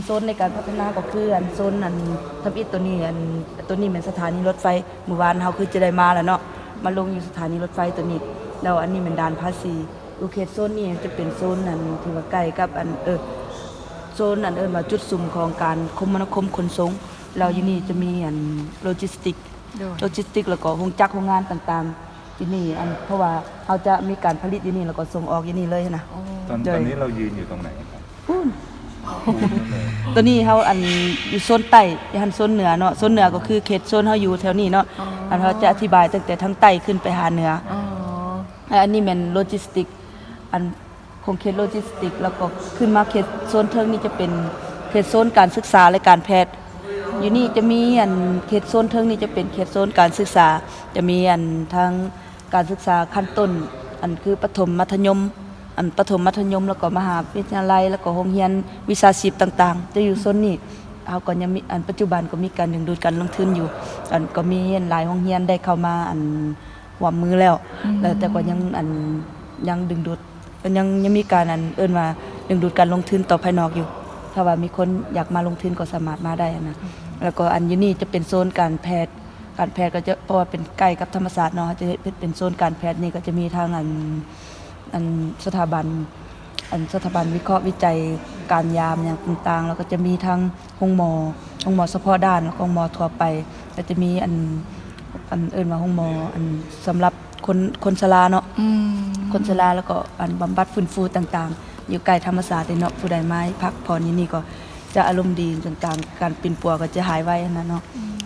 ໂຊນໃນການພັດທະນາກໍຄືອັນໂຊນອັນທຳອິດໂຕນີ້ ອັນໂຕນີ້ແມ່ນສະຖານີລົດໄຟ ມື້ວານເຮົາຄືຈະໄດ້ມາແລ້ວເນາະ ມາລົງຢູ່ສະຖານີລົດໄຟໂຕນີ້ ແລ້ວອັນນີ້ແມ່ນດ່ານພາສີ. ຢູ່ເຂດໂຊນນີ້ຈະເປັນໂຊນອັນທີ່ວ່າໃກ້ກັບອັນ ເອີ ໂຊນອັນເອີ້ນວ່າຈຸດສຸມຂອງການຄົມມະນາຄົມຂົນສົ່ງ ແລ້ວຢູ່ນີ້ຈະມີອັນໂລຈິສຕິກ ໂລຈິສຕິກ ແລ້ວກໍໂຮງຈັກໂຮງງານຕ່າງໆ ຢູ່ນີ້ ອັນ ເພາະວ່າເຮົາຈະມີການຜະລິດຢູ່ນີ້ ແລ້ວກໍສົ່ງອອກຢູ່ນີ້ເລີຍນະ. ຕອນ ໂດຍ ຕອນນີ້ເຮົາຢືນຢູ່ຕົງໃດ? ພຸ້ນ ຕອນນີ້ເຮົາອັນຢູ່ໂຊນໃຕ້ ຢູ່ຫັ້ນໂຊນເໜືອເນາະ ໂຊນເໜືອກໍຄືເຂດໂຊນເຮົາຢູ່ແຖວນີ້ເນາະ ອັນເຮົາຈະອະທິບາຍຕັ້ງແຕ່ທາງໃຕ້ຂຶ້ນໄປຫາເໜືອ. ແລະ ອັນນີ້ແມ່ນໂລຈິສຕິກ ອັນ ຂົງເຂດໂລຈິສຕິກ ແລ້ວກໍຂຶ້ນມາເຂດໂຊນເທິງນີ້ຈະເປັນເຂດໂຊນການສຶກສາ ແລະ ການແພດ. ຢູ່ນີ້ຈະມີອັນເຂດໂຊນເທິງນີ້ຈະເປັນເຂດໂຊນການສຶກສາ ຈະມີອັນທັງການສຶກສາຂັ້ນຕົ້ນ ອັນຄືປະຖົມ ມັດທະຍົມ ອັນປະຖົມ ມັດທະຍົມ ແລ້ວກໍມະຫາວິທະຍາໄລ ແລ້ວກໍໂຮງຮຽນວິຊາຊີບຕ່າງໆ ຈະຢູ່ໂຊນນີ້. ເຮົາກໍຍັງມີ ອັນປັດຈຸບັນກໍມີການດຶງດູດການລົງທຶນຢູ່ ອັນກໍມີຫຼາຍໂຮງຮຽນໄດ້ເຂົ້າມາອັນ ຮ່ວມມືແລ້ວ ແລ້ວແຕ່ກໍຍັງອັນຍັງດຶງດູດ ຍັງຍັງມີການອັນເອີ້ນວ່າດຶງດູດການລົງທຶນຕໍ່ພາຍນອກຢູ່ ຖ້າວ່າມີຄົນຢາກມາລົງທຶນກໍສາມາດມາໄດ້ຫັ້ນນະ. ແລ້ວກໍອັນຢູ່ນີ້ຈະເປັນໂຊນການແພດ ການແພດກໍຈະ ເພາະວ່າເປັນໃກ້ກັບທຳມະຊາດເນາະ ເຮົາຈະເຮັດເປັນໂຊນການແພດນີ້ກໍຈະມີທັງອັນ ອັນສະຖາບັນ ອັນສະຖາບັນວິເຄາະວິໄຈການຢາມຫຍັງຕ່າງໆ ແລ້ວກໍຈະມີທັງໂຮງໝໍ ໂຮງໝໍສະເພາະດ້ານ ແລ້ວກໍໂຮງໝໍທົ່ວໄປ ແລ້ວຈະມີອັນ ອັນເອີ້ນວ່າໂຮງໝໍ ອັນສຳລັບຄົນ ຄົນຊະລາເນາະ ຄົນຊະລາ ແລ້ວກໍອັນບຳບັດຟື້ນຟູຕ່າງໆ ຢູ່ໃກ້ທຳມະຊາດເດ້ເນາະ ຜູ້ໃດມາພັກຜ່ອນຢູ່ນີ້ກໍຈະອາລົມດີຕ່າງໆ ການປິ່ນປົວກໍຈະຫາຍໄວຫັ້ນນະເນາະ.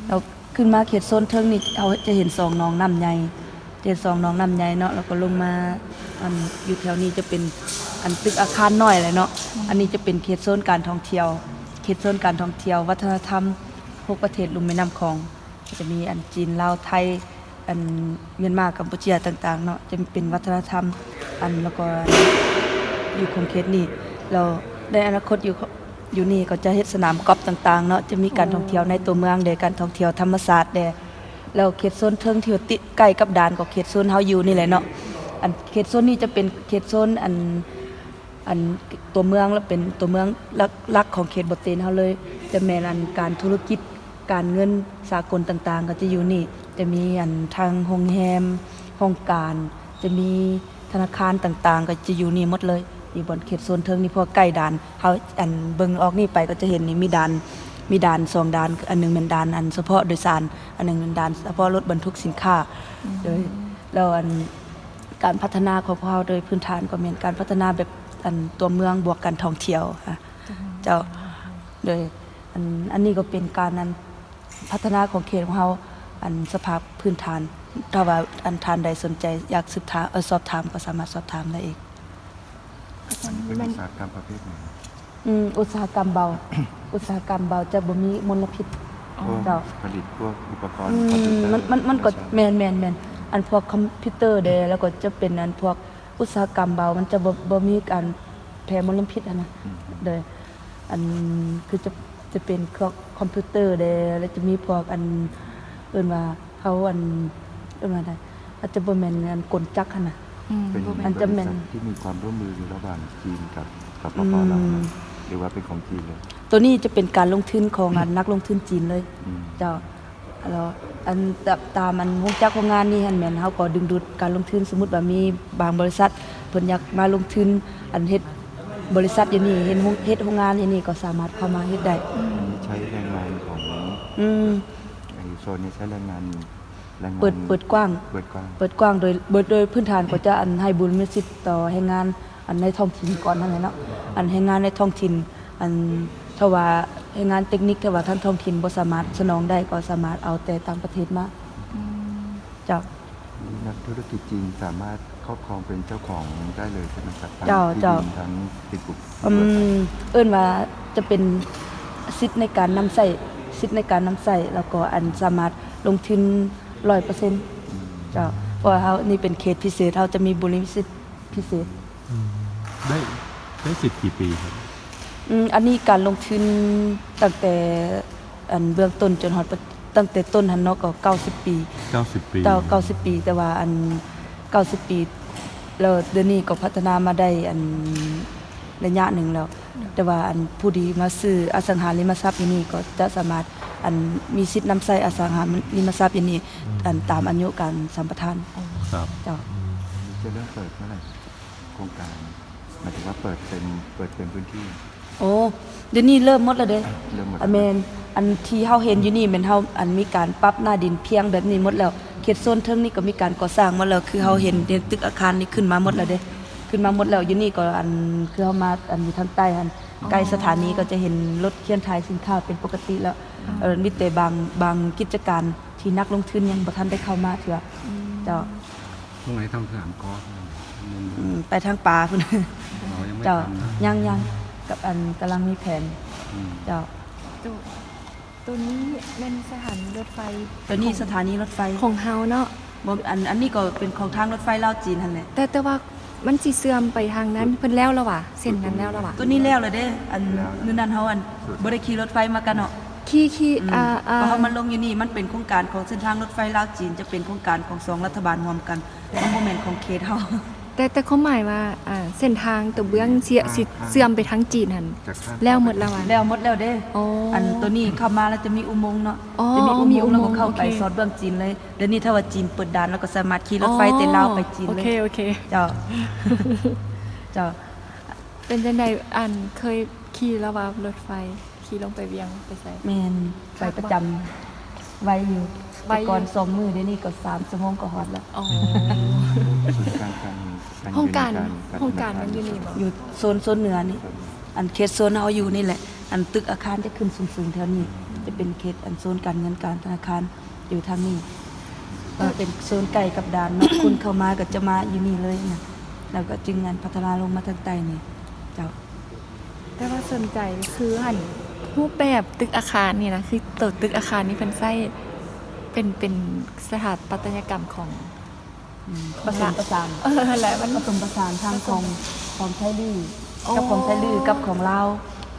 ແລ້ວຂຶ້ນມາເຂດໂຊນເທິງນີ້ ເຮົາຈະເຫັນສອງໜອງນ້ຳໃຫຍ່ ເຂດສອງໜອງນ້ຳໃຫຍ່ເນາະ ແລ້ວກໍລົງມາ ອັນ ຢູ່ແຖວນີ້ຈະເປັນ ອັນ ຕຶກອາຄານນ້ອຍແຫຼະເນາະ. ອັນນີ້ຈະເປັນເຂດໂຊນການທ່ອງທ່ຽວ ເຂດໂຊນການທ່ອງທ່ຽວ ວັດທະນະທຳ ຫົກປະເທດລຸ່ມແມ່ນ້ຳຂອງ ຈະມີ ອັນ ຈີນ ລາວ ໄທ ອັນ ມຽນມາ ກຳປູເຈຍຕ່າງໆເນາະ ຈະເປັນວັດທະນະທຳ ອັນ ແລ້ວກໍຢູ່ຂົງເຂດນີ້ ແລ້ວໃນອະນາຄົດຢູ່ ຢູ່ນີ້ກໍຈະເຮັດສະໜາມກອບຕ່າງໆເນາະ ຈະມີການທ່ອງທ່ຽວໃນຕົວເມືອງແດ່ ການທ່ອງທ່ຽວທຳມະຊາດແດ່ ແລ້ວເຂດໂຊນເທິງທີ່ວ່າຕິດໃກ້ກັບດ່ານກໍເຂດໂຊນເຮົາຢູ່ນີ້ແຫຼະເນາະ. ອັນເຂດໂຊນນີ້ຈະເປັນເຂດໂຊນ ອັນ ອັນຕົວເມືອງ ແລະ ເປັນຕົວເມືອງຫຼັກໆຂອງເຂດບໍ່ເຕັນເຮົາເລີຍ ຈະແມ່ນ ອັນ ການທຸລະກິດ ການເງິນສາກົນຕ່າງໆ ກໍຈະຢູ່ນີ້ ຈະມີ ອັນ ທັງໂຮງແຮມ ຫ້ອງການ ຈະມີ ທະນາຄານຕ່າງໆ ກໍຈະຢູ່ນີ້ໝົດເລີຍ ຢູ່ບ່ອນເຂດໂຊນເທິງນີ້ ເພາະໃກ້ດ່ານ ເຮົາ ອັນ ເບິ່ງອອກນີ້ໄປກໍຈະເຫັນນີ້ ມີດ່ານ ມີດ່ານສອງດ່ານ ອັນໜຶ່ງແມ່ນດ່ານ ອັນ ສະເພາະໂດຍສານ ອັນໜຶ່ງແມ່ນດ່ານສະເພາະລົດບັນທຸກສິນຄ້າ. ໂດຍ ແລ້ວ ອັນ ການພັດທະນາຂອງພວກເຮົາໂດຍພື້ນຖານກໍແມ່ນການພັດທະນາແບບ ອັນ ຕົວເມືອງບວກການທ່ອງທ່ຽວ ເຈົ້າ ໂດຍ ອັນ ອັນນີ້ກໍເປັນການ ອັນ ພັດທະນາຂອງເຂດຂອງເຮົາ ອັນສະພາບພື້ນຖານ ຖ້າວ່າອັນທ່ານໃດສົນໃຈຢາກສືບຖາມ ເອີ ສອບຖາມກໍສາມາດສອບຖາມໄດ້ອີກ. ເປັນອຸດສາຫະກຳປະເພດຫຍັງ? ອືມ ອຸດສາຫະກຳເບົາ ອຸດສາຫະກຳເບົາຈະບໍ່ມີມົນລະພິດ. ອໍ ເຈົ້າ ຜະລິດພວກອຸປະກອນ ອືມ ຄອມພິວເຕີ ມັນ ມັນ ມັນກໍ ແມ່ນ ແມ່ນ ແມ່ນ ອັນພວກຄອມພິວເຕີເດ້ ແລ້ວກໍຈະເປັນອັນພວກອຸດສາຫະກຳເບົາ ມັນຈະບໍ່ ບໍ່ມີການແຜ່ມົນລະພິດຫັ້ນນະ. ອືມ ໂດຍ ອັນຄືຈະ ຈະເປັນພວກຄອມພິວເຕີແດ່ ແລ້ວຈະມີພວກອັນ ເອີ້ນວ່າເຮົາອັນ ເອີ້ນວ່າໃດ ອາດຈະບໍ່ແມ່ນອັນກົນຈັກຫັ້ນນະ. ອືມ ເປັນ ອັນຈະແມ່ນ ບໍລິສັດທີ່ມີຄວາມຮ່ວມມືລະຫວ່າງຈີນກັບ ສປປ ລາວ ອືມ ເນາະ ຫຼືວ່າເປັນຂອງຈີນເລີຍ? ໂຕນີ້ຈະເປັນການລົງທຶນຂອງອັນ ອືມ ນັກລົງທຶນຈີນເລີຍ. ອືມ ເຈົ້າ. ແລ້ວອັນ ຕາມ ຕາມອັນໂຮງຈັກໂຮງງານນີ້ຫັ້ນ ແມ່ນເຮົາກໍດຶງດູດການລົງທຶນ ສົມມຸດວ່າມີບາງບໍລິສັດເພິ່ນຢາກມາລົງທຶນ ອັນເຮັດບໍລິສັດຢູ່ນີ້ ເຮັດໂຮງ ເຮັດໂຮງງານຢູ່ນີ້ ກໍສາມາດເຂົ້າມາເຮັດໄດ້. ອັນນີ້ໃຊ້ແຮງງານຂອງ ອືມ ໃນໂຊນນີ້ໃຊ້ແຮງງານ ແຮງງານ ເປີດ ເປີດກວ້າງ ເປີດກວ້າງ ເປີດກວ້າງ ໂດຍ ໂດຍ ໂດຍພື້ນຖານກໍຈະອັນໃຫ້ບຸລິມະສິດຕໍ່ແຮງງານ ອັນໃນທ້ອງຖິ່ນກ່ອນຫັ້ນແຫຼະເນາະ ອັນແຮງງານໃນທ້ອງຖິ່ນ ອັນຖ້າວ່າແຮງງານເຕັກນິກ ຖ້າວ່າທາງທ້ອງຖິ່ນບໍ່ສາມາດສະໜອງໄດ້ ກໍສາມາດເອົາແຕ່ຕ່າງປະເທດມາ. ອືມ ເຈົ້າ. ນັກທຸລະກິດຈີນສາມາດຄອບຄອງເປັນເຈົ້າຂອງໄດ້ເລີຍໃຊ່ໄໝຄັບ? ເຈົ້າ ທັງທີ່ດິນ ເຈົ້າ ທັງທີ່ປູກ ອືມ ເອີ້ນວ່າຈະເປັນສິດໃນການນຳໃຊ້ ສິດໃນການນຳໃຊ້ ແລ້ວກໍອັນສາມາດລົງທຶນຮ້ອຍເປີເຊັນ. ອືມ ເຈົ້າ. ເພາະວ່າເຮົານີ້ເປັນເຂດພິເສດ ເຮົາຈະມີບຸລິມະສິດພິເສດ. ອືມ ໄດ້ ໄດ້ສິດກີ່ປີຄັບ? ອືມ ອັນນີ້ການລົງທຶນຕັ້ງແຕ່ອັນເບື້ອງຕົ້ນຈົນຮອດປະ ຕັ້ງແຕ່ຕົ້ນຫັ້ນເນາະ ກໍເກົ້າສິບປີ. ເກົ້າສິບປີ. ເຈົ້າ ເກົ້າສິບປີ ແຕ່ວ່າອັນເກົ້າສິບປີ ແລ້ວດຽວນີ້ກໍພັດທະນາມາໄດ້ອັນ ໄລຍະໜຶ່ງແລ້ວ. ແຕ່ວ່າອັນຜູ້ທີ່ມາຊື້ອະສັງຫາລິມະຊັບຢູ່ນີ້ກໍຈະສາມາດ ອັນ ມີສິດນຳໃຊ້ອະສັງຫາລິມະຊັບຢູ່ນີ້ ອັນ ຕາມອາຍຸການສຳປະທານ. ອໍ ຄັບ ເຈົ້າ. ອືມ ຈະເລີ່ມເປີດເມື່ອໃດ ໂຄງການ? ໝາຍເຖິງວ່າເປີດເຕັມ ເປີດເຕັມພື້ນທີ່. ໂອ້ ດຽວນີ້ເລີ່ມໝົດແລ້ວເດ້. ເລີ່ມໝົດແລ້ວ. ອາ ແມ່ນ. ອັນທີ່ເຮົາເຫັນຢູ່ນີ້ແມ່ນເຮົາ ອັນ ມີການປັບໜ້າດິນພຽງແບບນີ້ໝົດແລ້ວ. ເຂດໂຊນເທິງນີ້ກໍມີການກໍ່ສ້າງໝົດແລ້ວ ຄືເຮົາເຫັນໃນຕຶກອາຄານນີ້ຂຶ້ນມາໝົດແລ້ວເດ້. ຂຶ້ນມາໝົດແລ້ວ. ຢູ່ນີ້ກໍ ອັນ ຄືເຮົາມາ ອັນ ຢູ່ທາງໃຕ້ຫັ້ນ ໃກ້ສະຖານີກໍຈະເຫັນລົດເຄນຖ່າຍສິນຄ້າເປັນປົກກະຕິແລ້ວ. ເອີ ມີແຕ່ບາງ ບາງກິດຈະການທີ່ນັກລົງທຶນຍັງບໍ່ທັນໄດ້ເຂົ້າມາເທື່ອ. ເຈົ້າ. ໂຮງງານທຳສະໜາມກອຟ. ອືມ ໄປທາງປ່າພຸ້ນ. ເຈົ້າ ຍັງ ຍັງ ກັບ ອັນ ກຳລັງມີແຜນ. ເຈົ້າ. ໂຕ ໂຕນີ້ແມ່ນສະຖານີລົດໄຟ? ໂຕນີ້ສະຖານີລົດໄຟຂອງເຮົາເນາະ. ບໍ່ ອັນ ອັນນີ້ກໍເປັນຂອງທາງລົດໄຟລາວຈີນຫັ້ນແຫຼະ. ແຕ່ ແຕ່ວ່າມັນຊິເຊື່ອມໄປທາງນັ້ນ ເພິ່ນແລ້ວແລ້ວຫວາ? ເສັ້ນນັ້ນແລ້ວແລ້ວຫວາ? ໂຕນີ້ແລ້ວແລ້ວເດ້. ອັນ ມື້ນັ້ນເຮົາ ອັນ ບໍ່ໄດ້ຂີ່ລົດໄຟມາກັນເນາະ. ຂີ່ ຂີ່ ອືມ ອ່າ ອ່າ ເພາະເຮົາມາລົງຢູ່ນີ້ ມັນເປັນໂຄງການຂອງເສັ້ນທາງລົດໄຟລາວຈີນ ຈະເປັນໂຄງການຂອງສອງລັດຖະບານຮ່ວມກັນ. ມັນບໍ່ແມ່ນຂອງເຂດເຮົາ. ແຕ່ ແຕ່ຄວາມໝາຍວ່າ ອ່າ ເສັ້ນທາງຕົວເບື້ອງເຊື່ອ ຊິເຊື່ອມໄປທາງຈີນຫັ້ນ ແລ້ວໝົດແລ້ວຫວາ? ແລ້ວໝົດແລ້ວເດ້. ອໍ ອັນໂຕນີ້ເຂົ້າມາແລ້ວຈະມີອຸໂມງເນາະ. ອໍ ຈະມີອຸໂມງ ແລ້ວກໍເຂົ້າໄປຊອດເບື້ອງຈີນເລີຍ. ດຽວນີ້ຖ້າວ່າຈີນເປີດດ່ານ ແລ້ວກໍສາມາດຂີ່ລົດໄຟແຕ່ລາວໄປຈີນເລີຍ. ໂອເຄ ໂອເຄ. ເຈົ້າ ເຈົ້າ. ເປັນຈັ່ງໃດ ອັນ ເຄີຍຂີ່ແລ້ວຫວາ ລົດໄຟ? ຂີ່ລົງໄປວຽງໄປໃສ? ແມ່ນ ໄປປະຈຳ ໄວຢູ່. ແຕ່ກ່ອນສອງມື້ ດຽວນີ້ກໍສາມຊົ່ວໂມງກໍຮອດແລ້ວ. ອໍ ສູນກາງການ ໂຮງການ ໂຮງການມັນຢູ່ນີ້ບໍ? ຢູ່ໂຊນ ໂຊນເໜືອນີ້. ອັນເຂດໂຊນເຮົາຢູ່ນີ້ແຫຼະ. ອັນຕຶກອາຄານຈະຂຶ້ນສູງໆແຖວນີ້ ຈະເປັນເຂດ ອັນ ໂຊນການເງິນການທະນາຄານຢູ່ທາງນີ້. ເອີ ເປັນໂຊນໃກ້ກັບດ່ານເນາະ. ຄົນເຂົ້າມາກໍຈະມາຢູ່ນີ້ເລີຍນະ ແລ້ວກໍຈຶ່ງ ອັນ ພັດທະນາລົງມາທາງໃຕ້ນີ້. ເຈົ້າ. ແຕ່ວ່າສົນໃຈຄືຫັ້ນ ຮູບແບບຕຶກອາຄານນີ້ນະ ຄືໂຕຕຶກອາຄານນີ້ເພິ່ນໃຊ້ເປັນ ເປັນສະຖາປັດຕະຍະກຳຂອງ ອືມ ປະສົມປະສານ. ເອີ ຫັ້ນແຫຼະ ມັນປະສົມປະສານທັງຂອງ ຂອງໄທລື້ ກັບຂອງໄທລື້ ກັບຂອງລາວ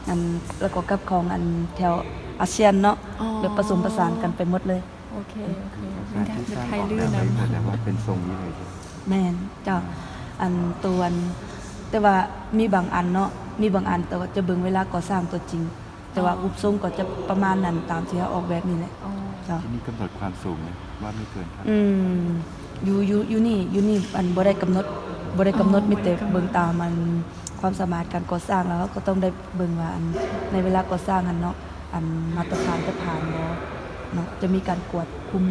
ອັນ ແລ້ວກໍກັບຂອງ ອັນ ແຖວອາຊຽນເນາະ. ອໍ ແບບປະສົມປະສານກັນໄປໝົດເລີຍ. ໂອເຄ ໂອເຄ. ມີແຕ່ໄທລື້ນຳ ແຕ່ວ່າເປັນຊົງນີ້ເລີຍ. ແມ່ນເຈົ້າ. ອັນໂຕ ອັນ ແຕ່ວ່າມີບາງອັນເນາະ ມີບາງອັນ ແຕ່ວ່າຈະເບິ່ງເວລາກໍ່ສ້າງຕົວຈິງ ແຕ່ວ່າຮູບຊົງກໍຈະປະມານນັ້ນ ຕາມທີ່ເຮົາອອກແບບນີ້ແຫຼະ. ອໍ ເຈົ້າ. ທີ່ນີ້ກຳນົດຄວາມສູງນະ ວ່າບໍ່ເກີນເທົ່າໃດ? ອືມ ຢູ່ ຢູ່ ຢູ່ນີ້ ຢູ່ນີ້ ອັນ ບໍ່ໄດ້ກຳນົດ ບໍ່ໄດ້ກຳນົດ. ອໍ ມີແຕ່ເບິ່ງຕາມ ອັນ ຄວາມສາມາດການກໍ່ສ້າງ ແລ້ວເຮົາກໍຕ້ອງໄດ້ເບິ່ງວ່າ ອັນ ໃນເວລາກໍ່ສ້າງຫັ້ນເນາະ ອັນ ມາດຕະຖານຈະຜ່ານບໍ່ເນາະ ຈະມີການກວດຄຸມ.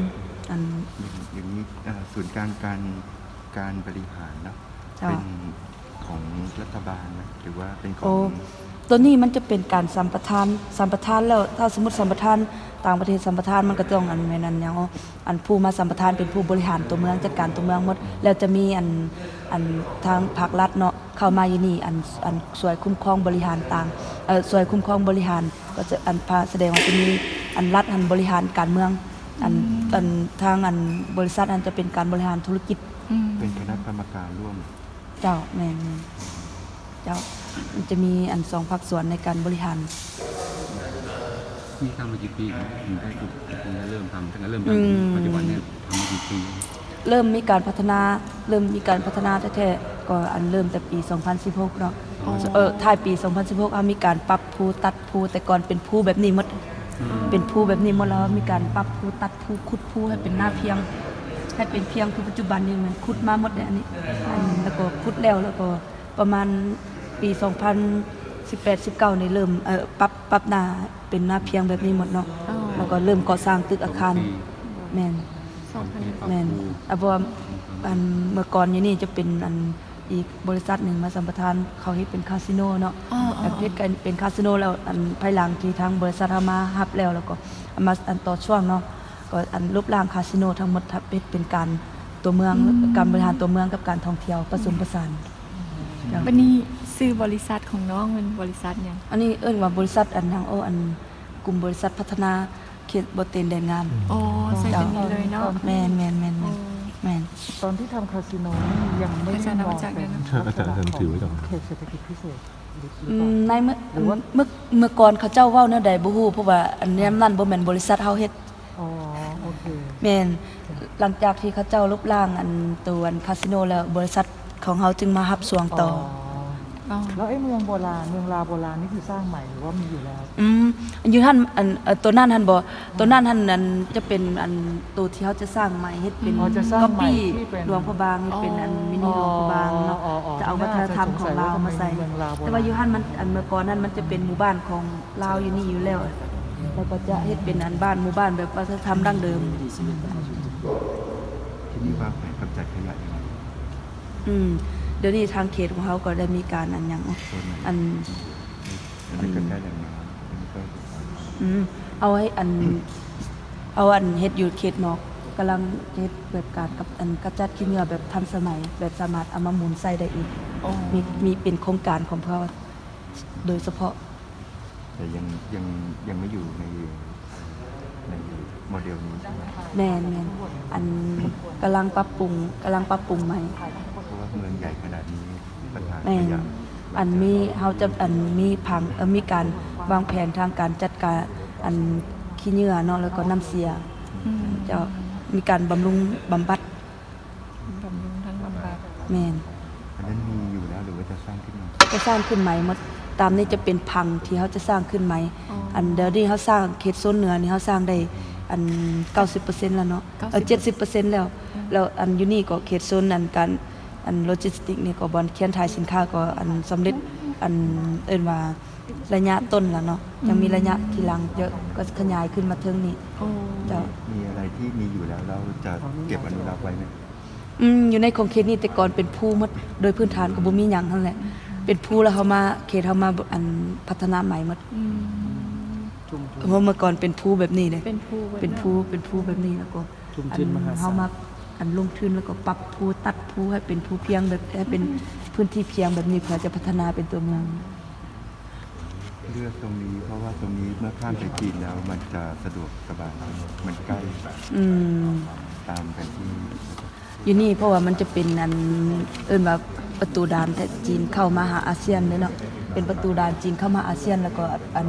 ອັນ ຢ່າງ ຢ່າງນີ້ ເອີ ສູນກາງການ ການບໍລິຫານເນາະ ເຈົ້າ ເປັນຂອງລັດຖະບານນະ ຫຼືວ່າເປັນຂອງ? ໂອ້ ໂຕນີ້ມັນຈະເປັນການສຳປະທານ ສຳປະທານແລ້ວ ຖ້າສົມມຸດສຳປະທານ ຕ່າງປະເທດສຳປະທານ ມັນກໍຕ້ອງ ອັນ ແມ່ນ ອັນຫຍັງ ອັນຜູ້ມາສຳປະທານເປັນຜູ້ບໍລິຫານຕົວເມືອງ ຈັດການຕົວເມືອງໝົດ ແລ້ວຈະມີ ອັນ ອັນທາງພາກລັດເນາະ ເຂົ້າມາຢູ່ນີ້ ອັນ ອັນຊ່ວຍຄຸ້ມຄອງບໍລິຫານຕ່າງ ເອີ ຊ່ວຍຄຸ້ມຄອງບໍລິຫານ ກໍຈະ ອັນ ພາ ສະແດງວ່າຈະມີ ອັນ ລັດຫັ້ນບໍລິຫານການເມືອງ ອັນ ອັນທາງ ອັນ ບໍລິສັດຫັ້ນຈະເປັນການບໍລິຫານທຸລະກິດ. ອືມ ເປັນຄະນະກຳມະການຮ່ວມ. ເຈົ້າ ແມ່ນໆ ເຈົ້າ. ມັນຈະມີ ອັນ ສອງພາກສ່ວນໃນການບໍລິຫານ. ນີ້ທຳມາກີ່ປີແລ້ວ? ເລີ່ມທຳ ຕັ້ງແຕ່ເລີ່ມທຳ ອືມ ປັດຈຸບັນນີ້ທຳມາກີ່ປີ? ເລີ່ມມີການພັດທະນາ ເລີ່ມມີການພັດທະນາແທ້ໆ ກໍ ອັນ ເລີ່ມແຕ່ປີສອງພັນສິບຫົກເນາະ. ອໍ ເອີ ທ້າຍປີສອງພັນສິບຫົກ ເຮົາມີການປັບພູ ຕັດພູ ແຕ່ກ່ອນເປັນພູແບບນີ້ໝົດ ອືມ ເປັນພູແບບນີ້ໝົດ ແລ້ວເຮົາມີການປັບພູ ຕັດພູ ຂຸດພູໃຫ້ເປັນນາພຽງ ໃຫ້ເປັນພຽງຄືປັດຈຸບັນນີ້ ແມ່ນຂຸດມາໝົດເດ້ ອັນນີ້ ອັນ ແລ້ວກໍຂຸດແລ້ວ ແລ້ວກໍ ປະມານປີສອງພັນສິບແປດ ສິບເກົ້ານີ້ເລີ່ມ ເອີ ປັບ ປັບໜ້າເປັນໜ້າພຽງແບບນີ້ໝົດເນາະ. ອໍ ແລ້ວກໍເລີ່ມກໍ່ສ້າງຕຶກອາຄານ. ສອງປີ ແມ່ນ ສອງພັນ ແມ່ນ. ເອົາ ເພາະວ່າ ອັນ ເມື່ອກ່ອນຢູ່ນີ້ຈະເປັນ ອັນ ອີກບໍລິສັດໜຶ່ງມາສຳປະທານ ເຂົາເຮັດເປັນຄາສິໂນເນາະ. ອໍ ອໍ ແລ້ວເຮັດກັນເປັນຄາສິໂນແລ້ວ ອັນ ພາຍຫຼັງທີ່ທາງບໍລິສັດເຮົາມາຮັບແລ້ວ ແລ້ວກໍເອົາມາ ອັນ ຕໍ່ຊ່ວງເນາະ ກໍ ອັນ ລົບລ້າງຄາສິໂນທັງໝົດ ເຮັດເປັນການຕົວເມືອງ ອືມ ການບໍລິຫານຕົວເມືອງກັບການທ່ອງທ່ຽວປະສົມປະສານ. ເຈົ້າ. ບັດນີ້ຊື່ບໍລິສັດຂອງນ້ອງແມ່ນບໍລິສັດຫຍັງ? ອັນນີ້ເອີ້ນວ່າບໍລິສັດ ອັນຫຍັງ ໂອ້ ອັນ ກຸ່ມບໍລິສັດພັດທະນາເຂດບໍ່ເຕັນແດນງາມ. ອໍ ໃສ່ເປັນນີ້ເລີຍເນາະ. ແມ່ນໆໆໆ ໂອ້ ແມ່ນ. ຕອນທີ່ທຳຄາສິໂນນີ້ຍັງບໍ່ໄດ້ມອງເປັນ ອາຈານເອົາມາຈາກໃດນະ? ອາຈານຖືໄວ້ກ່ອນ. ເຂດເສດຖະກິດພິເສດ ອືມ ໃນເມື່ອ ເມື່ອ ເມື່ອກ່ອນເຂົາເຈົ້າເວົ້າແນວໃດບໍ່ຮູ້ ເພາະວ່າອັນ ແນວນັ້ນບໍ່ແມ່ນບໍລິສັດເຮົາເຮັດ. ອໍ ໂອເຄ. ແມ່ນ. ຫຼັງຈາກທີ່ເຂົາເຈົ້າລົບລ້າງ ອັນ ໂຕ ອັນ ຄາສິໂນແລ້ວ ບໍລິສັດຂອງເຮົາຈຶ່ງມາຮັບຊ່ວງຕໍ່. ອໍ ອໍ ແລ້ວໄອ້ເມືອງໂບລານ ເມືອງລາວໂບລານນີ້ຄືສ້າງໃໝ່ ຫຼືວ່າມີຢູ່ແລ້ວ? ອືມ ຢູ່ຫັ້ນ ອັນ ເອີ ໂຕນັ້ນຫັ້ນບໍ? ໂຕນັ້ນຫັ້ນ ອັນ ຈະເປັນ ອັນ ໂຕທີ່ເຮົາຈະສ້າງໃໝ່ ເຮັດເປັນ ອໍ ຈະສ້າງໃໝ່ copy ທີ່ເປັນຫຼວງພະບາງ ເຮັດເປັນ ອໍ ອັນ mini ອໍ ຫຼວງພະບາງເນາະ ອໍ ອໍ ຈະເອົາວັດທະນະທຳຂອງລາວມາໃສ່. ແຕ່ວ່າຢູ່ຫັ້ນມັນ ອັນ ເມື່ອກ່ອນນັ້ນມັນຈະເປັນໝູ່ບ້ານຂອງລາວຢູ່ນີ້ຢູ່ແລ້ວ ແລ້ວກໍຈະເຮັດເປັນ ອັນ ບ້ານ ໝູ່ບ້ານແບບວັດທະນະທຳດັ້ງເດີມ. ທີ່ນີ້ວາງແຜນກຳຈັດຂະຫຍະຍັງໄງ? ອືມ ດຽວນີ້ທາງເຂດຂອງເຮົາກໍໄດ້ມີການອັນຫຍັງ ອັນ ອັນນີ້ກໍໃກ້ແລ້ວນະ ອັນນີ້ກໍ ອືມ ເອົາໃຫ້ອັນ ເອົາອັນເຮັດຢູ່ເຂດນອກ ກຳລັງເຮັດແບບການກັບ ອັນ ກຳຈັດຂີ້ເຫຍື້ອແບບທັນສະໄໝ ແບບສາມາດເອົາມາໝູນໃຊ້ໄດ້ອີກ ມີ ມີເປັນໂຄງການຂອງພວກເຮົາໂດຍສະເພາະ. ແຕ່ຍັງ ຍັງ ຍັງໄມ່ຢູ່ໃນ ໃນໂມເດວນີ້ໃຊ່ໄໝ? ແມ່ນໆ ອັນ ກຳລັງປັບປຸງ ກຳລັງປັບປຸງໃໝ່ ເພາະວ່າເມືອງໃຫຍ່ຂະໜາດນີ້ ບັນຫາຂະຫຍະ ອັນມີ ເຮົາຈະ ອັນມີຜັງ ເອີ ມີການວາງແຜນທາງການຈັດການ ອັນ ຂີ້ເຫຍື້ອເນາະ ແລ້ວກໍນ້ຳເສຍ ເຈົ້າ ມີການບຳລຸງບຳບັດ. ບຳລຸງທັງບຳບັດ ແມ່ນ ອັນນັ້ນມີຢູ່ແລ້ວ ຫຼືວ່າຈະສ້າງຂຶ້ນໃໝ່? ຈະສ້າງຂຶ້ນໃໝ່ໝົດ ຕາມນີ້ຈະເປັນຜັງທີ່ເຮົາຈະສ້າງຂຶ້ນໃໝ່. ອັນດຽວນີ້ເຮົາສ້າງເຂດໂຊນເໜືອນີ້ ເຮົາສ້າງໄດ້ອັນເກົ້າສິບເປີເຊັນແລ້ວເນາະ ເອີ ເຈັດສິບເປີເຊັນແລ້ວ. ແລ້ວອັນຢູ່ນີ້ກໍເຂດໂຊນອັນການ ອັນໂລຈິສຕິກນີ້ກໍບ່ອນເຄຍຖ່າຍສິນຄ້າກໍອັນສຳເລັດ ອັນເອີ້ນວ່າໄລຍະຕົ້ນລະເນາະ ຍັງມີໄລຍະທີຫຼັງເຍາະ ກໍຂະຫຍາຍຂຶ້ນມາເທິງນີ້. ເຈົ້າ ມີອະໄລທີ່ມີຢູ່ແລ້ວ ເຮົາຈະເກັບອະນຸລັກໄວ້ໄໝ? ອືມ ຢູ່ໃນຂົງເຂດນີ້ແຕ່ກ່ອນເປັນພູໝົດ ໂດຍພື້ນຖານກໍບໍ່ມີຫຍັງຫັ້ນແຫຼະ ເປັນພູແລ້ວເຮົາມາ ເຂດເຮົາມາ ອັນ ພັດທະນາໃໝ່ໝົດ. ເພາະເມື່ອກ່ອນເປັນພູແບບນີ້ເດ້ ເປັນພູ ເປັນພູ ເປັນພູແບບນີ້ ແລ້ວກໍອັນເຮົາມາ ອັນລົງທຶນ ແລ້ວກໍປັບພູ ຕັດພູໃຫ້ເປັນພູພຽງແບບ ໃຫ້ເປັນພື້ນທີ່ພຽງແບບນີ້ ເພື່ອຈະພັດທະນາເປັນຕົວເມືອງ. ເລືອກຕົງນີ້ ເພາະວ່າຕົງນີ້ເມື່ອຂ້າມໄປຈີນແລ້ວ ມັນຈະສະດວກສະບາຍ ມັນໃກ້ ອືມ ຕາມແຜນທີ່. ຢູ່ນີ້ ເພາະວ່າມັນຈະເປັນອັນເອີ້ນວ່າປະຕູດ່ານຈີນເຂົ້າມາຫາອາຊຽນເດ້ເນາະ ເປັນປະຕູດ່ານຈີນເຂົ້າມາອາຊຽນ ແລ້ວກໍອັນ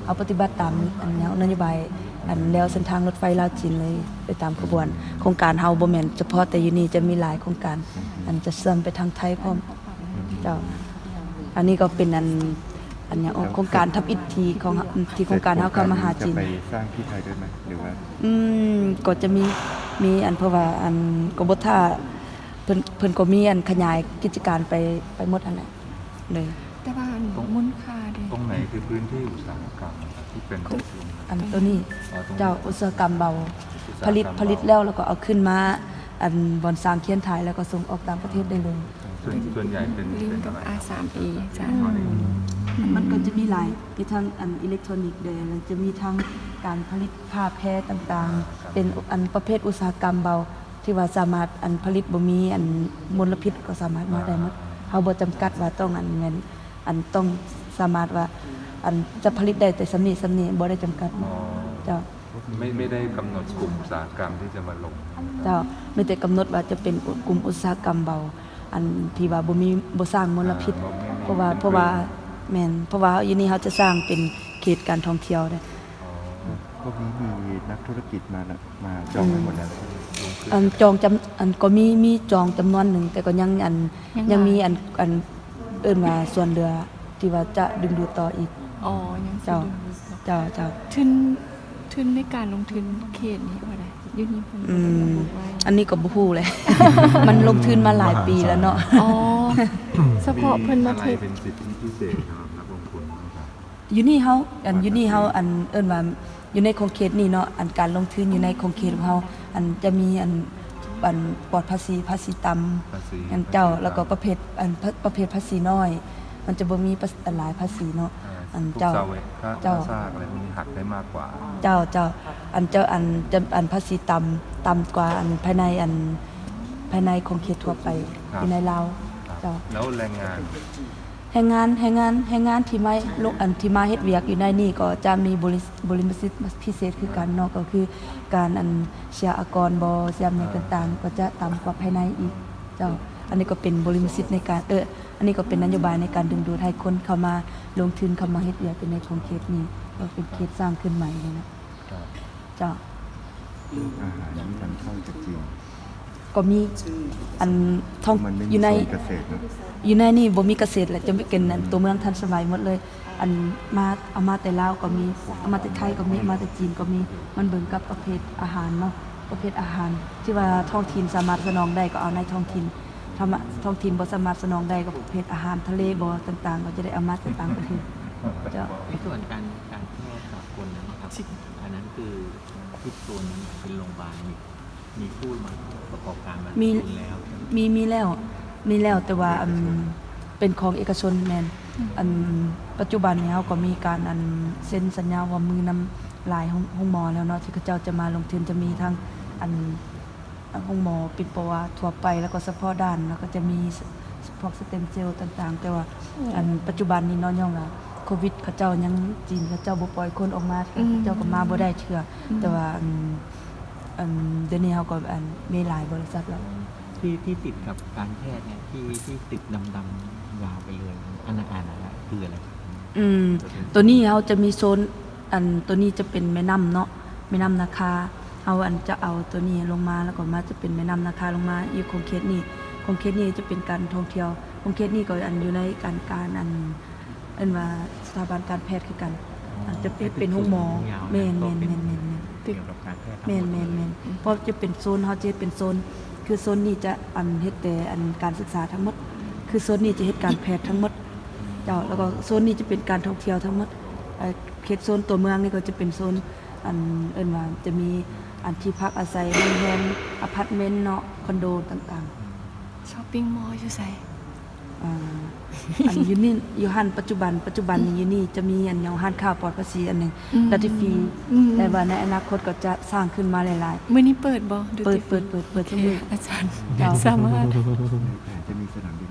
ເຮົາປະຕິບັດຕາມອັນນະໂຍບາຍອັນແນວເສັ້ນທາງລົດໄຟລາວຈີນເລີຍ ໄປຕາມຂະບວນ. ໂຄງການເຮົາບໍ່ແມ່ນສະເພາະແຕ່ຢູ່ນີ້ ຈະມີຫຼາຍໂຄງການ ອັນຈະເຊື່ອມໄປທາງໄທພ້ອມ. ເຈົ້າ ອັນນີ້ກໍເປັນອັນ ອັນຫຍັງ ໂຄງການທຳອິດທີ່ຂອງ ທີ່ໂຄງການເຮົາເຂົ້າມາຫາຈີນ. ຈະໄປສ້າງທີ່ໄທດ້ວຍໄໝ ຫຼືວ່າ? ອືມ ກໍຈະມີ ມີອັນ ເພາະວ່າອັນ ກໍບໍ່ຖ້າ ເພິ່ນ ເພິ່ນກໍມີອັນຂະຫຍາຍກິດຈະການໄປ ໄປໝົດຫັ້ນແຫຼະ ໂດຍ. ແຕ່ວ່າອັນມູນຄ່າເດ້ ຕົງໄໝຄືພື້ນທີ່ອຸດສາຫະກຳທີ່ເປັນ ອັນໂຕນີ້ ເຈົ້າ ອຸດສາຫະກຳເບົາ ຜະລິດ ຜະລິດແລ້ວ ແລ້ວກໍເອົາຂຶ້ນມາ ອັນບ່ອນສ້າງຄຽນຖ່າຍ ແລ້ວກໍສົ່ງອອກຕ່າງປະເທດໄດ້ເລີຍ. ສ່ວນ ສ່ວນໃຫຍ່ເປັນ ລິ້ງກັບ ອາສາມເອ ຈ້າ ມັນກໍຈະມີຫຼາຍ ມີທັງອັນອີເລັກໂທຣນິກແດ່ ແລ້ວຈະມີທັງການຜະລິດຜ້າແພຕ່າງໆ ເປັນອັນປະເພດອຸດສາຫະກຳເບົາ ທີ່ວ່າສາມາດອັນຜະລິດບໍ່ມີອັນມົນລະພິດ ກໍສາມາດມາໄດ້ໝົດ. ເຮົາບໍ່ຈຳກັດວ່າຕ້ອງອັນແມ່ນ ອັນຕ້ອງສາມາດວ່າ ອັນຈະຜະລິດໄດ້ແຕ່ສ່ຳນີ້ສ່ຳນີ້ ບໍ່ໄດ້ຈຳກັດ. ເຈົ້າ ໄມ່ ໄມ່ໄດ້ກຳນົດກຸ່ມອຸດສາຫະກຳທີ່ຈະມາລົງ. ເຈົ້າ ມີແຕ່ກຳນົດວ່າຈະເປັນກຸ່ມອຸດສາຫະກຳເບົາ ອັນທີ່ວ່າບໍ່ມີ ບໍ່ສ້າງມົນລະພິດ ເພາະວ່າ ເພາະວ່າ ແມ່ນ ເພາະວ່າຢູ່ນີ້ເຮົາຈະສ້າງເປັນເຂດການທ່ອງທ່ຽວເດ້. ພວກນີ້ມີນັກທຸລະກິດມາ ມາຈອງໄວ້ໝົດແລ້ວ. ອັນຈອງຈຳ ອັນກໍມີ ມີຈອງຈຳນວນໜຶ່ງ ແຕ່ກໍຍັງ ອັນ ຍັງມີ ອັນ ອັນ ເອີ້ນວ່າສ່ວນເຫຼືອທີ່ວ່າຈະດຶງດູດຕໍ່ອີກ. ອໍ ຍັງຊິດຶງດູດຕໍ່. ເຈົ້າ ເຈົ້າ ເຈົ້າ ທຶນ ທຶນໃນການລົງທຶນເຂດນີ້ເທົ່າໃດ? ຢູ່ນີ້ເພິ່ນບໍ່ໄດ້ລະບຸໄວ້. ອັນນີ້ກໍບໍ່ຮູ້ແຫຼະ ມັນລົງທຶນມາຫຼາຍປີແລ້ວເນາະ. ອໍ ສະເພາະເພິ່ນມາເທດ ເປັນສິດທິພິເສດສຳລັບນັກລົງທຶນເນາະ. ຢູ່ນີ້ເຮົາ ອັນ ຢູ່ນີ້ເຮົາ ອັນ ເອີ້ນວ່າ ຢູ່ໃນຂົງເຂດນີ້ເນາະ ອັນການລົງທຶນຢູ່ໃນຂົງເຂດຂອງເຮົາ ອັນຈະມີ ອັນ ອັນປອດພາສີ ພາສີຕ່ຳ ອັນເຈົ້າ ແລ້ວກໍປະເພດ ອັນ ປະເພດພາສີນ້ອຍ ມັນຈະບໍ່ມີຫຼາຍພາສີເນາະ. ອັນເຈົ້າ ເຈົ້າ ພວກເຈົ້າ ພາສາກ ອະໄລພວກນີ້ຫັກໄດ້ມາກກວ່າ. ເຈົ້າ ເຈົ້າ ອັນເຈົ້າ ອັນ ອັນພາສີຕ່ຳ ຕ່ຳກວ່າອັນພາຍໃນ ອັນພາຍໃນຂົງເຂດທົ່ວໄປ ຢູ່ໃນລາວ. ເຈົ້າ ແລ້ວແຮງງານ ແຮງງານ ແຮງງານ ແຮງງານທີ່ມາ ອັນທີ່ມາເຮັດວຽກຢູ່ໃນນີ້ກໍຈະມີບໍລິ ບໍລິມະສິດພິເສດຄືກັນເນາະ ກໍຄືການອັນເສຍອາກອນບໍ ເສຍຫຍັງຕ່າງໆ ກໍຈະຕ່ຳກວ່າພາຍໃນອີກ. ເຈົ້າ ອັນນີ້ກໍເປັນບໍລິມະສິດໃນການ ເອີ ອັນນີ້ກໍເປັນນະໂຍບາຍໃນການດຶງດູດໃຫ້ຄົນເຂົ້າມາລົງທຶນ ເຂົ້າມາເຮັດວຽກຢູ່ໃນຂົງເຂດນີ້ ກໍເປັນເຂດສ້າງຂຶ້ນໃໝ່ນີ້ນະ. ເຈົ້າ ອາຫານນີ້ນຳເຂົ້າຈາກຈີນ. ກໍມີ ອັນ ທ່ອງ ມັນໄມ່ມີ ຢູ່ໃນ ໂຊນກະເສດເນາະ ຢູ່ໃນນີ້ບໍ່ມີກະເສດ ແລະ ຈະເປັນ ອັນ ອືມ ຕົວເມືອງທັນສະໄໝໝົດເລີຍ. ອັນ ມາ ເອົາມາແຕ່ລາວກໍມີ ເອົາມາແຕ່ໄທກໍມີ ເອົາມາແຕ່ຈີນກໍມີ. ມັນເບິ່ງກັບປະເພດອາຫານເນາະ ປະເພດອາຫານທີ່ວ່າທ້ອງຖິ່ນສາມາດສະໜອງໄດ້ກໍເອົາໃນທ້ອງຖິ່ນ ຖ້າມາ ທ້ອງຖິ່ນບໍ່ສາມາດສະໜອງໄດ້ກໍປະເພດອາຫານທະເລບໍຕ່າງໆ ກໍຈະໄດ້ເອົາມາຈາກຕ່າງປະເທດ. ເຈົ້າ ໃນສ່ວນການ ການແພດສາກົນນັ້ນເນາະ ອັນນັ້ນຄື ຄືໂຊນນັ້ນເປັນໂຮງບານ ມີ ມີຜູ້ມາປະກອບການມາລົງທຶນແລ້ວ ມີ ມີແລ້ວ ມີແລ້ວ ແຕ່ວ່າ ເປັນເອກະຊົນ ອັນ ເປັນຂອງເອກະຊົນ ແມ່ນ. ອືມ ອັນ ປັດຈຸບັນນີ້ເຮົາກໍມີການ ອັນ ເຊັນສັນຍາຮ່ວມມືນຳຫຼາຍໂຮງ ໂຮງໝໍແລ້ວເນາະ ທີ່ເຂົາເຈົ້າຈະມາລົງທຶນ ຈະມີທັງ ອັນ ໂຮງໝໍເປັນປະວາທົ່ວໄປ ແລ້ວກໍສະເພາະດ້ານ ແລ້ວກໍຈະມີ ສ- ພວກສະເຕັມເຊວຕ່າງໆ ແຕ່ວ່າ ອືມ ອັນ ປັດຈຸບັນນີ້ເນາະ ຍ້ອນວ່າໂຄວິດ ເຂົາເຈົ້າຍັງ ຈີນເຂົາເຈົ້າບໍ່ປ່ອຍຄົນອອກມາ ອືມ ເຂົາເຈົ້າກໍມາບໍ່ໄດ້ເທື່ອ. ອືມ ແຕ່ວ່າ ອັນ ອັນ ດຽວນີ້ເຮົາກໍ ອັນ ມີຫຼາຍບໍລິສັດແລ້ວ ທີ່ ທີ່ຕິດກັບການແພດເນຍ ທີ່ ທີ່ຕຶກດຳໆຍາວໄປເລີຍ ອັນນັ້ນ ອັນນັ້ນຄືອະໄລ? ອືມ ໂຕນີ້ເຮົາຈະມີໂຊນ ອັນ ໂຕນີ້ຈະເປັນແມ່ນ້ຳເນາະ ແມ່ນ້ຳນາຄາ. ເຮົາ ອັນ ຈະເອົາໂຕນີ້ລົງມາ ແລ້ວກໍມາຈະເປັນແມ່ນ້ຳນາຄາລົງມາ. ຢູ່ຂົງເຂດນີ້ ຂົງເຂດນີ້ຈະເປັນການທ່ອງທ່ຽວ ຂົງເຂດນີ້ກໍ ອັນ ຢູ່ໃນການ ການ ອັນ ເອີ້ນວ່າສະຖາບັນການແພດຄືກັນ. ອໍ ອັນ ຈະເຮັດເປັນໂຮງໝໍ ແມ່ນໆໆໆ ກ່ຽວກັບການແພດທັງໝົດເລີຍ. ແມ່ນໆໆ ເພາະຈະເປັນໂຊນ ເຮົາຈະເຮັດເປັນໂຊນ ຄືໂຊນນີ້ຈະ ອັນ ເຮັດແຕ່ ອັນ ການສຶກສາທັງໝົດ ຄືໂຊນນີ້ຈະເຮັດການແພດທັງໝົດ ເຈົ້າ. ແລ້ວກໍໂຊນນີ້ຈະເປັນການທ່ອງທ່ຽວທັງໝົດ. ເອີ ເຂດໂຊນຕົວເມືອງນີ້ກໍຈະເປັນໂຊນ ອັນ ເອີ້ນວ່າຈະມີ ອັນ ທີ່ພັກອາໄສ ໂຮງແຮມ ອາພາດເມັນເນາະ ຄອນໂດຕ່າງໆ. ຊັອບປິງມໍຢູ່ໃສ? ອ່າ ອັນ ຢູ່ນີ້ ຢູ່ຫັ້ນ ປັດຈຸບັນ ປັດຈຸບັນນີ້ ຢູ່ນີ້ຈະມີ ອັນ ຫຍັງ ຮ້ານຄ້າປອດພາສີອັນໜຶ່ງ ອືມ ດັດຕີ້ຟຣີ ອືມ ແຕ່ວ່າໃນອະນາຄົດກໍຈະສ້າງຂຶ້ນມາຫຼາຍໆ. ມື້ນີ້ເປີດບໍ່? ເປີດ ເປີດ ເປີດ ເປີດ ເປີດ ເປີດ ເປີດ ທຸກມື້. ອືມ ອາຈານ ເຈົ້າ ສາມາດ ແຜນຈະມີສະໜາມບິນ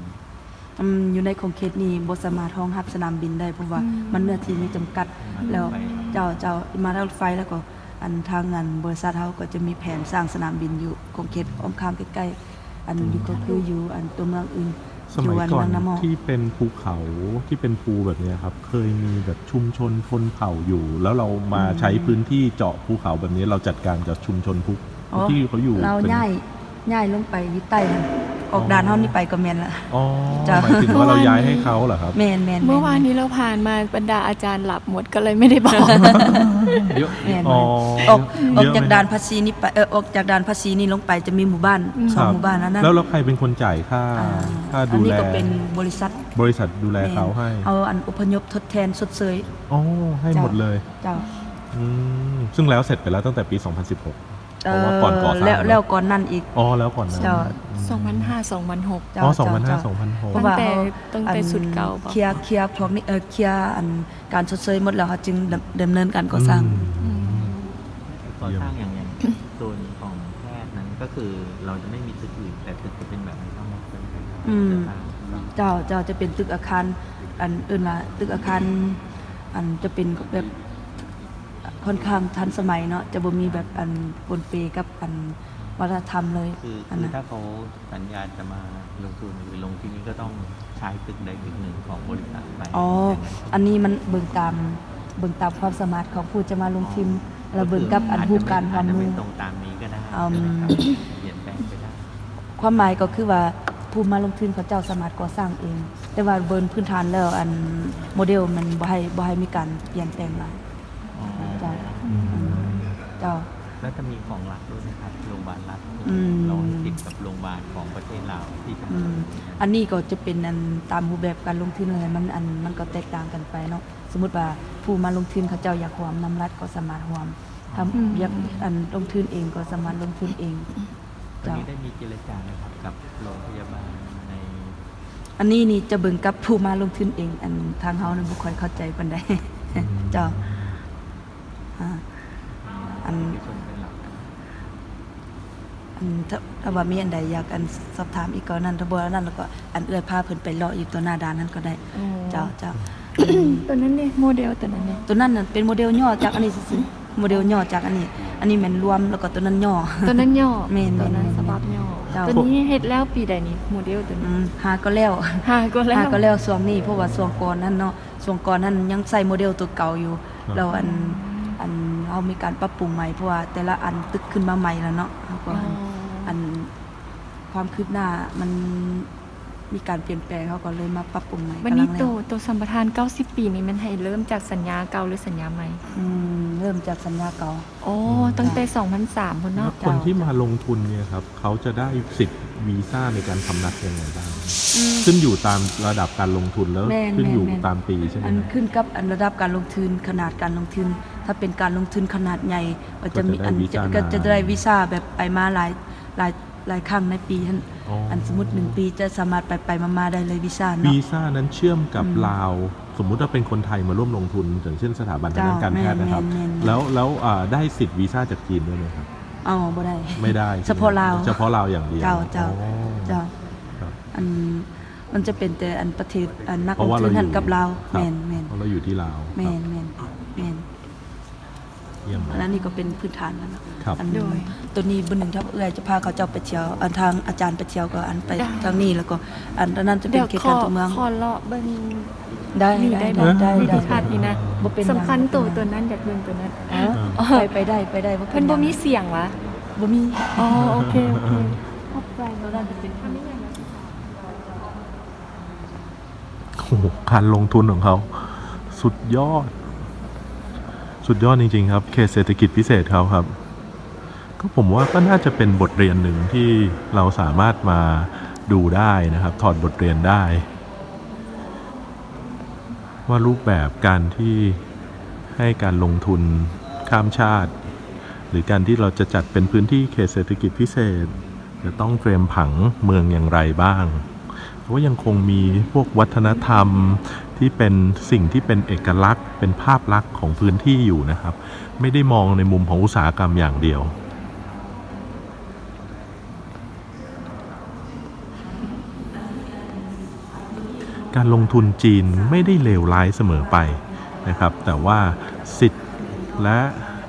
ອືມ ຢູ່ໃນຂົງເຂດນີ້ບໍ່ສາມາດຮອງຮັບສະໜາມບິນໄດ້ ເພາະວ່າ ອືມ ມັນເນື້ອທີ່ມີຈຳກັດ. ແລ້ວ ເຈົ້າ ເຈົ້າ ມາທາງລົດໄຟ ແລ້ວກໍ ອັນ ທາງ ອັນ ບໍລິສັດເຮົາກໍຈະມີແຜນສ້າງສະໜາມບິນຢູ່ຂົງເຂດອ້ອມຂ້າງໃກ້ໆ ອັນ ຢູ່ ກໍຄືຢູ່ ອັນ ຕົວເມືອງອື່ນ ສະໄໝກ່ອນທີ່ເປັນພູເຂົາ ທີ່ເປັນພູແບບເນີ້ຍຄັບ ເຄີຍມີແບບຊຸມຊົນຊົນເຜົ່າຢູ່ ແລ້ວເຮົາມາ ອືມ ໃຊ້ພື້ນທີ່ເຈາະພູເຂົາແບບນີ້ ເຮົາຈັດການກັບຊຸມຊົນພູ ອໍ ທີ່ເຂົາຢູ່ ເຮົາຍ້າຍ ຍ້າຍລົງໄປຢູ່ໃຕ້ຫັ້ນ ອອກດ່ານເຮົານີ້ໄປກໍແມ່ນລະ. ອໍ ເຈົ້າ ໝາຍເຖິງວ່າເຮົາຍ້າຍໃຫ້ເຂົາເຫຼືອຄັບ? ແມ່ນໆໆ ເມື່ອວານນີ້ເຮົາຜ່ານມາ ບັນດາອາຈານຫຼັບໝົດ ກໍເລີຍໄມ່ໄດ້ບອກ. ເຍອະ ແມ່ນ ອໍ ອອກ ອອກຈາກດ່ານພາສີນີ້ໄປ ເອີ ອອກຈາກດ່ານພາສີນີ້ລົງໄປຈະມີໝູ່ບ້ານ ອືມ ສອງໝູ່ບ້ານອັນນັ້ນ. ແລ້ວ ແລ້ວໃຄເປັນຄົນຈ່າຍຄ່າ ອ່າ ຄ່າດູແລ? ອັນນີ້ກໍເປັນບໍລິສັດ ບໍລິສັດດູແລເຂົາໃຫ້ ເຮົາ ອັນ ອົບພະຍົບທົດແທນຊົດເຊີຍ. ອໍ ໃຫ້ໝົດເລີຍ. ເຈົ້າ ອືມ ຊຶ່ງແລ້ວເສັດໄປແລ້ວຕັ້ງແຕ່ປີສອງພັນສິບຫົກ ເອີ ເພາະວ່າກ່ອນກໍ່ສ້າງ ແລ້ວ ແລ້ວກ່ອນນັ້ນອີກ. ອໍ ແລ້ວກ່ອນນັ້ນ ເຈົ້າ ອືມ ສອງພັນຫ້າ ສອງພັນຫົກ. ເຈົ້າ ອໍ ສອງພັນຫ້າ ສອງພັນຫົກ ເພາະວ່າ ຕັ້ງແຕ່ ເຮົາ ຕັ້ງແຕ່ຊຸດເກົ່າ ອັນ ເຄີຍ ເຄີຍພວກນີ້ ເອີ ເຄີຍ ອັນ ການຊົດເຊີຍໝົດແລ້ວ ເຮົາຈຶ່ງດຳ ດຳເນີນການກໍ່ສ້າງ. ອືມ ອືມ ກໍ່ສ້າງຢ່າງ ຢ່າງໂຊນຂອງແພດນັ້ນ ກໍຄືເຮົາຈະໄມ່ມີຕຶກອື່ນ ແຕ່ຕຶກຈະເປັນແບບນີ້ທັງໝົດ ອືມ ເຈົ້າ ເຈົ້າ ຈະເປັນຕຶກອາຄານ ອັນ ເອີ້ນວ່າຕຶກອາຄານ ອັນ ຈະເປັນແບບ ຄ່ອນຂ້າງທັນສະໄໝເນາະ ຈະບໍ່ມີແບບ ອັນ ປົນເປກັບ ອັນ ວັດທະນະທຳເລີຍ. ຄື ອັນນັ້ນ ຄືຖ້າເຂົາສັນຍາຈະມາລົງທຶນ ຫຼື ລົງທີ່ນີ້ ກໍຕ້ອງໃຊ້ຕຶກໃດຕຶກໜຶ່ງຂອງບໍລິສັດໄປ. ອໍ ອັນນີ້ມັນເບິ່ງຕາມ ເບິ່ງຕາມຄວາມສາມາດຂອງຜູ້ຈະມາລົງທຶນ ອໍ ແລ້ວເບິ່ງກັບອັນຮູບການຮ່ວມມື ອາດຈະເປັນຕົງຕາມນີ້ກໍໄດ້ ອືມ ໃຊ່ໄໝຄັບ? ປ່ຽນແປງໄປໄດ້. ຄວາມໝາຍກໍຄືວ່າ ຜູ້ມາລົງທຶນເຂົາເຈົ້າສາມາດກໍ່ສ້າງເອງ ແຕ່ວ່າບົນພື້ນຖານແລ້ວ ອັນ ໂມເດວມັນບໍ່ໃຫ້ ບໍ່ໃຫ້ມີການປ່ຽນແປງຫຼາຍ. ອໍ ເຈົ້າ ອືມ ເຈົ້າ ແລ້ວຈະມີຂອງລັດດ້ວຍໄໝຄັບ? ໂຮງບານລັດ ອືມ ລອງຕິດກັບໂຮງບານຂອງປະເທດລາວທີ່ຈະ ອືມ ອັນນີ້ກໍຈະເປັນ ອັນ ຕາມຮູບແບບການລົງທຶນແຫຼະ ມັນ ອັນ ມັນກໍແຕກຕ່າງກັນໄປເນາະ. ສົມມຸດວ່າຜູ້ມາລົງທຶນເຂົາເຈົ້າຢາກຮ່ວມນຳລັດກໍສາມາດຮ່ວມ ຖ້າ ອືມ ຢາກ ອັນ ລົງທຶນເອງກໍສາມາດລົງທຶນເອງ. ຕອນນີ້ ເຈົ້າ ໄດ້ມີເຈລະຈາໄໝຄັບ ກັບໂຮງພະຍາບານໃນ ອັນນີ້ນີ້ຈະເບິ່ງກັບຜູ້ມາລົງທຶນເອງ ອັນ ທາງເຮົານັ້ນບໍ່ຄ່ອຍເຂົ້າໃຈປານໃດ. ອືມ ເຈົ້າ ອ່າ ອັນ ອັນ ຖ້າ ຖ້າວ່າມີອັນໃດຢາກ ອັນ ສອບຖາມອີກກໍນັ້ນ ຖ້າບໍ່ອັນນັ້ນແລ້ວກໍ ອັນ ເອື້ອຍພາເພິ່ນໄປເລາະຢູ່ຕົວໜ້າດ່ານນັ້ນກໍໄດ້. ອໍ ເຈົ້າ ເຈົ້າ ໂຕນັ້ນເດ ໂມເດວໂຕນັ້ນເດ? ໂຕນັ້ນນັ້ນເປັນໂມເດວຫຍໍ້ຈາກອັນນີ້ຊື່ໆ ໂມເດວຫຍໍ້ຈາກອັນນີ້ ອັນນີ້ແມ່ນລວມ ແລ້ວກໍໂຕນັ້ນຫຍໍ້ ໂຕນັ້ນຫຍໍ້ ແມ່ນໆໆ ໂຕນັ້ນສະບັບຫຍໍ້. ເຈົ້າ ໂຕນີ້ເຮັດແລ້ວປີໃດນີ້ ໂມເດວໂຕນີ້? ອືມ ຫາກໍແລ້ວ ຫາກໍແລ້ວ ຫາກໍແລ້ວຊ່ວງນີ້ ເພາະວ່າຊ່ວງກ່ອນຫັ້ນເນາະ ຊ່ວງກ່ອນຫັ້ນຍັງໃຊ້ໂມເດວໂຕເກົ່າຢູ່ ແລ້ວອັນ ອັນ ເຮົາມີການປັບປຸງໃໝ່ ເພາະວ່າແຕ່ລະອັນຕຶກຂຶ້ນມາໃໝ່ແລ້ວເນາະ ເຮົາກໍ ອໍ ອັນ ຄວາມຄືບໜ້າມັນມີການປ່ຽນແປງ ເຮົາກໍເລີຍມາປັບປຸງໃໝ່. ບັດນີ້ ກຳລັງແລ້ວ ໂຕ ໂຕສຳປະທານເກົ້າສິບປີນີ້ ແມ່ນໃຫ້ເລີ່ມຈາກສັນຍາເກົ່າ ຫຼື ສັນຍາໃໝ່? ອືມ ເລີ່ມຈາກສັນຍາເກົ່າ. ໂອ້ ອືມ ຕັ້ງແຕ່ ສອງພັນສາມ ພຸ້ນເນາະ. ແລ້ວຄົນທີ່ມາລົງທຶນເນຍຄັບ ເຂົາຈະໄດ້ສິດວີຊາໃນການພຳນັດຍັງໄງບ້າງ? ອືມ ຂຶ້ນຢູ່ຕາມລະດັບການລົງທຶນ ແລ້ວ ແມ່ນ ຂຶ້ນຢູ່ ແມ່ນ ຕາມປີໃຊ່ໄໝ? ອັນຂຶ້ນກັບອັນລະດັບການລົງທຶນ, ຂະໜາດການລົງທຶນ. ຖ້າເປັນການລົງທຶນຂະໜາດໃຫຍ່ ກໍຈະມີ ກໍຈະໄດ້ ອັນ ວີຊາ ຈະ ນານ ກໍຈະໄດ້ວີຊາແບບໄປມາຫຼາຍ ຫຼາຍ ຫຼາຍຄັ້ງໃນປີຫັ້ນ. ອໍ ອັນສົມມຸດໜຶ່ງປີຈະສາມາດໄປໆມາໆໄດ້ເລີຍ ວີຊາເນາະ. ວີຊານັ້ນເຊື່ອມກັບ ອືມ ລາວ ສົມມຸດວ່າເປັນຄົນໄທມາຮ່ວມລົງທຶນ ຢ່າງເຊັ່ນສະຖາບັນທາງດ້ານການແພດນະຄັບ. ເຈົ້າ ແມ່ນໆໆໆ ແລ້ວ ແລ້ວ ອ່າ ໄດ້ສິດວີຊາຈາກຈີນດ້ວຍໄໝຄັບ? ເອົາ ບໍ່ໄດ້. ໄມ່ໄດ້ ສະເພາະລາວ ສະເພາະລາວຢ່າງດຽວ. ເຈົ້າ ເຈົ້າ ອໍ ເຈົ້າ ຄັບ ອັນ ມັນຈະເປັນແຕ່ອັນປະເທດ ອັນນັກລົງທຶນຫັ້ນກັບລາວ. ເພາະວ່າເຮົາຢູ່ ຄັບ ແມ່ນໆ ເພາະເຮົາຢູ່ທີ່ລາວ. ແມ່ນໆໆ ຢ້ຽມ ອັນນີ້ກໍເປັນພື້ນຖານແລ້ວເນາະ. ຄັບ ອັນ ໂດຍ ໂຕນີ້ມື້ໜຶ່ງຖ້າເອື້ອຍຈະພາເຂົາເຈົ້າໄປທ່ຽວ ອັນ ທາງອາຈານໄປທ່ຽວກໍອັນໄປ ໄດ້ ທາງນີ້ ແລ້ວກໍອັນ ອັນນັ້ນຈະເປັນເຂດການຕົວເມືອງ. ດຽວຂໍ ຂໍເລາະເບິ່ງ ໄດ້ ນີ້ໄດ້ບໍ່? ໄດ້ ໄດ້ ວິດີທັດນີ້ນະ. ບໍ່ເປັນຫຍັງ ສຳຄັນໂຕ ໂຕນັ້ນ ຢາກເບິ່ງໂຕນັ້ນ. ເອີ ເອີ ໄປ ໄປໄດ້ ໄປໄດ້ ບໍ່ເປັນຫຍັງ. ເພິ່ນບໍ່ມີສຽງຫວາ? ບໍ່ມີ. ອໍ ໂອເຄ ໂອເຄ ຂອບໃຈ. ໂຕນັ້ນຈະເປັນ ໂອ້ໂຫ ການລົງທຶນຂອງເຂົາສຸດຍອດ ສຸດຍອດຈິງໆ ຄັບ ເຂດເສດຖະກິດພິເສດເຂົາຄັບ. ກໍ ຜົມວ່າກໍໜ້າຈະເປັນບົດຮຽນໜຶ່ງທີ່ເຮົາສາມາດມາດູໄດ້ນະຄັບ ຖອດບົດຮຽນໄດ້ ວ່າຮູບແບບການທີ່ໃຫ້ການລົງທຶນຂ້າມຊາດ ຫຼື ການທີ່ເຮົາຈະຈັດເປັນພື້ນທີ່ເຂດເສດຖະກິດພິເສດ ຈະຕ້ອງຕຽມຜັງເມືອງຢ່າງໄລບ້າງ. ເພາະວ່າຍັງຄົງມີພວກວັດທະນະທຳທີ່ເປັນສິ່ງທີ່ເປັນເອກະລັກ ເປັນພາບລັກຂອງພື້ນທີ່ຢູ່ນະຄັບ ໄມ່ໄດ້ມອງໃນມຸມຂອງອຸດສາຫະກຳຢ່າງດຽວ. ການລົງທຶນຈີນໄມ່ໄດ້ເລວຮ້າຍສະເໝີໄປນະຄັບ ແຕ່ວ່າສິດ ແລະ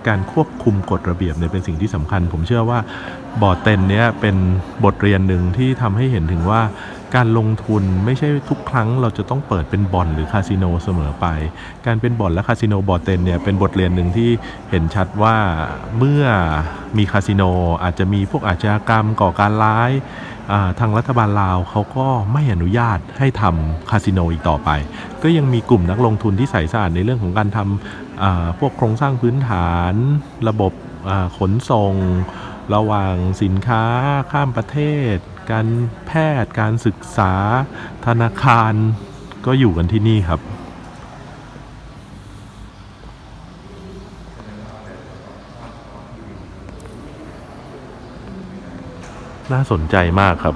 ການຄວບຄຸມກົດລະບຽບເນຍເປັນສິ່ງທີ່ສຳຄັນ. ຜົມເຊື່ອວ່າບໍ່ເຕັນເນຍເປັນບົດຮຽນໜຶ່ງທີ່ທຳໃຫ້ເຫັນເຖິງວ່າ ການລົງທຶນໄມ່ໃຊ່ທຸກຄັ້ງເຮົາຈະຕ້ອງເປີດເປັນບ່ອນ ຫຼື ຄາສິໂນສະເໝີໄປ. ການເປັນບ່ອນ ແລະ ຄາສິໂນບໍ່ເຕັນເນຍ ເປັນບົດຮຽນໜຶ່ງທີ່ເຫັນຊັດວ່າ ເມື່ອມີຄາສິໂນ ອາດຈະມີພວກອາດຊະຍາກຳ ກໍ່ການຮ້າຍ, ອາ, ທາງລັດຖະບານລາວເຂົາກໍໄມ່ອະນຸຍາດໃຫ້ທຳຄາສິໂນອີກຕໍ່ໄປ. ກໍຍັງມີກຸ່ມນັກລົງທຶນທີ່ໃສສະອາດໃນເລື່ອງຂອງການທຳ, ອາ, ພວກໂຄງສ້າງພື້ນຖານ, ລະບົບ, ອາ, ຂົນສົ່ງ, ລະຫວ່າງສິນຄ້າຂ້າມປະເທດ, ການແພດ, ການສຶກສາ, ທະນາຄານ, ກໍຢູ່ກັນທີ່ນີ້ຄັບ. ໜ້າສົນໃຈມາກຄັບ.